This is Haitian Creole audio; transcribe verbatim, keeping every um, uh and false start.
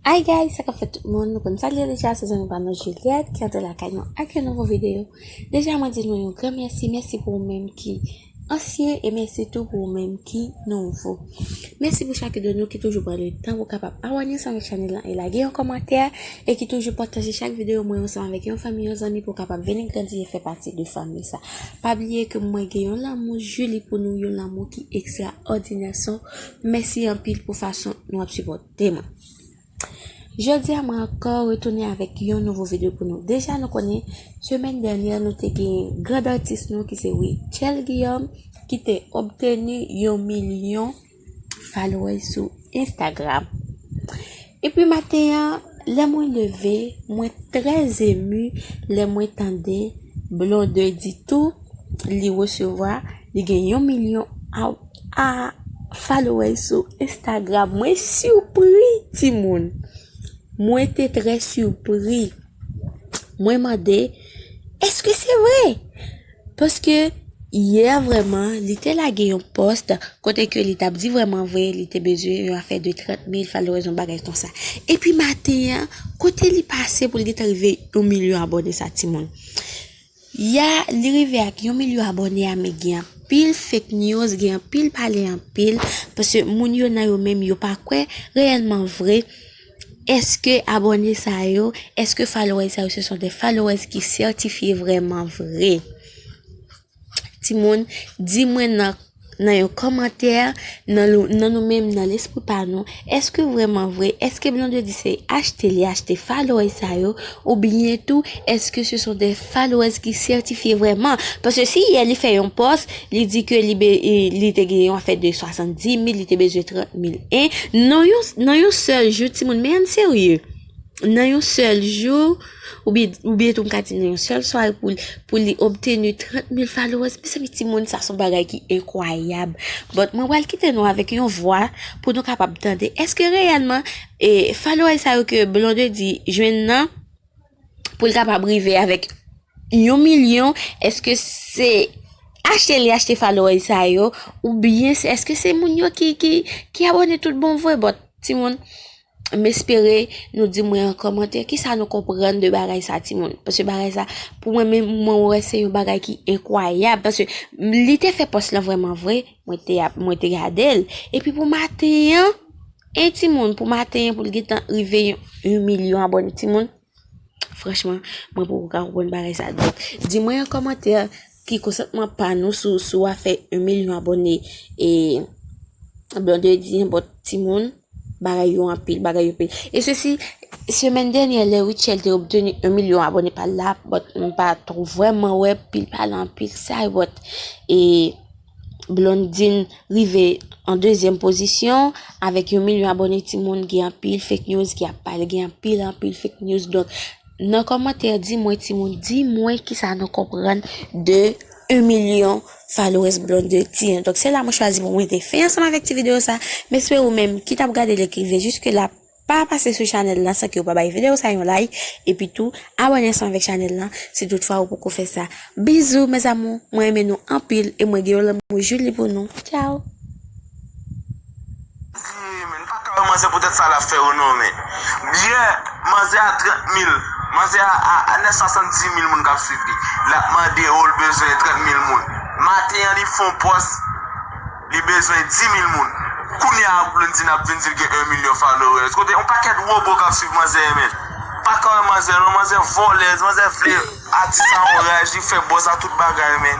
Hi guys, sa k ap fèt tout moun? Nou konn sa l ye deja, se zanmi pa nou Juliette ki antre lakay nou ak yon nouvo videyo. Deja mwen di nou yon gran mèsi, mèsi pou ou menm ki ansyen e mèsi tou pou ou menm ki nouvo. Mèsi pou chak de nou ki toujou pran le tan pou kapab abòne ansanm ak chanèl lan e lage yon kòmantè e ki toujou pataje chak videyo mwen ansanm avèk yon fanmi, yon zanmi pou kapab vini grandi e fè pati de fanmi sa. Pa bliye ke mwen gen yon lanmou Julie pou nou, yon lanmou ki ekstraòdinè. So, mèsi anpil pou fason nou ap sipòte mwen. Jodi a mwen ankò retounen avèk yon nouvo videyo pou nou. Deja nou konnen semèn dènyè nou te gen grand atis nou ki se Rutshelle Guillaume ki te obteni yon milyon followers sou Instagram. Epi maten an, lè mwen leve, mwen trè emu lè mwen tande Blondedy tou li resevwa, li gen yon milyon a, a followers sou Instagram. Mwen sipri, timoun. Mwen te trè sipri. Mwen mande, èske se vre? Paske yè vrèman, li te lage yon post kote ke li t ap di vrèman vre, li te bezwen yon afè de trant mil followers, yon bagay konsa. Epi maten an, kote li pase pou l gentan rive yon milyon abòne sa, timoun? Ya, li rive ak yon milyon abòne a, men gen anpil fake news, gen anpil pale anpil, paske moun yo nan yo menm yo pa kwè reyèlman vre. Èske abòne sa yo, èske followers sa yo, se son de followers ki sètifye vrèman vre? Timoun, di mwen nan, nan yon kòmantè, nan, lou- nan nou menm, nan lespri pa nou, èske vrèman vre, èske Blondedy se achte li achte followers sa yo, oubyen tou, èske se son de followers ki sètifye vrèman? Paske si yè li fè yon post, li di ke li, be, e, li te gen yon afè de swasanndis mil, li te bezwen trant mil. En, nan yon, nan yon sèl jou, timoun, men ann serye. Nan yon sèl jou, oubyen, oubyen tou m ka di nan yon sèl sware pou, pou li obteni trant mil followers. Mezanmi, timoun, sa se yon bagay ki enkwayab. But mwen pral kite nou avèk yon vwa pou nou kapab tande. Èske reyèlman, e, followers sa yo ke Blondedy jwenn nan, pou l kapab rive avèk yon milyon, èske se achte li achte followers sa yo, oubyen se, èske se moun yo ki, ki, ki abòne tout bon vre? But, timoun, m espere nou di mwen an kòmantè kisa nou konprann de bagay sa, timoun. Paske bagay sa, pou mwen menm, mwen wè se yon bagay ki enkwayab. Paske li te fè post lan vrèman vre, mwen te ap, mwen te gade l. Epi pou maten an, en timoun, pou maten an, pou l gentan rive yon, yon milyon abòne, timoun. Franchman, mwen poko ka konprann bagay sa. Donk, di mwen an kòmantè ki konsantman pa nou sou, sou afè yon milyon abòne e Blondedy an, but timoun, bagay yo anpil, bagay yo anpil. E sesi, semèn dènyè, lè Rutshelle te obteni yon milyon abòne pa l la, but m pa twò vrèman wè pil pale anpil sa, but e Blondedy rive an dezyèm pozisyon avèk yon milyon abòne, timoun, gen anpil fake news ki ap pale, gen anpil, anpil fake news. Donk, nan kòmantè, di mwen, timoun, di mwen kisa nou konprann de yon milyon followers Blondedy an. Donk, se la mwen chwazi pou mwen te fen ansanm avèk ti videyo sa. M espere ou menm ki t ap gade l e ki rive jiske la, pa pase sou chanèl lan san ke ou pa bay videyo sa yon like. Epi tou, abòne ansanm avèk chanèl lan si toutfwa ou poko fè sa. Bizou, mes amours, mwen renmen nou anpil e mwen gen yon lanmou Julie pou nou. Tchao! Di, men, pa ka wè manzè poutèt sa l ap fè yo non, men. Yè, manzè a trant mil, manzè a, a, a nèf swasanndis mil moun k ap swiv li. L ap mande, o, l bezwen trant mil moun. Maten an, li fè yon pòs, li bezwen dis mil moun. Kounye a, Blondedy ap vin di l gen yon milyon followers. Kote yon pakèt wobo k ap swiv manzè, men. Pa ka wè manzè non, manzè vòlèz, manzè vle atis a yon raj, li fè buzz a tout bagay, men.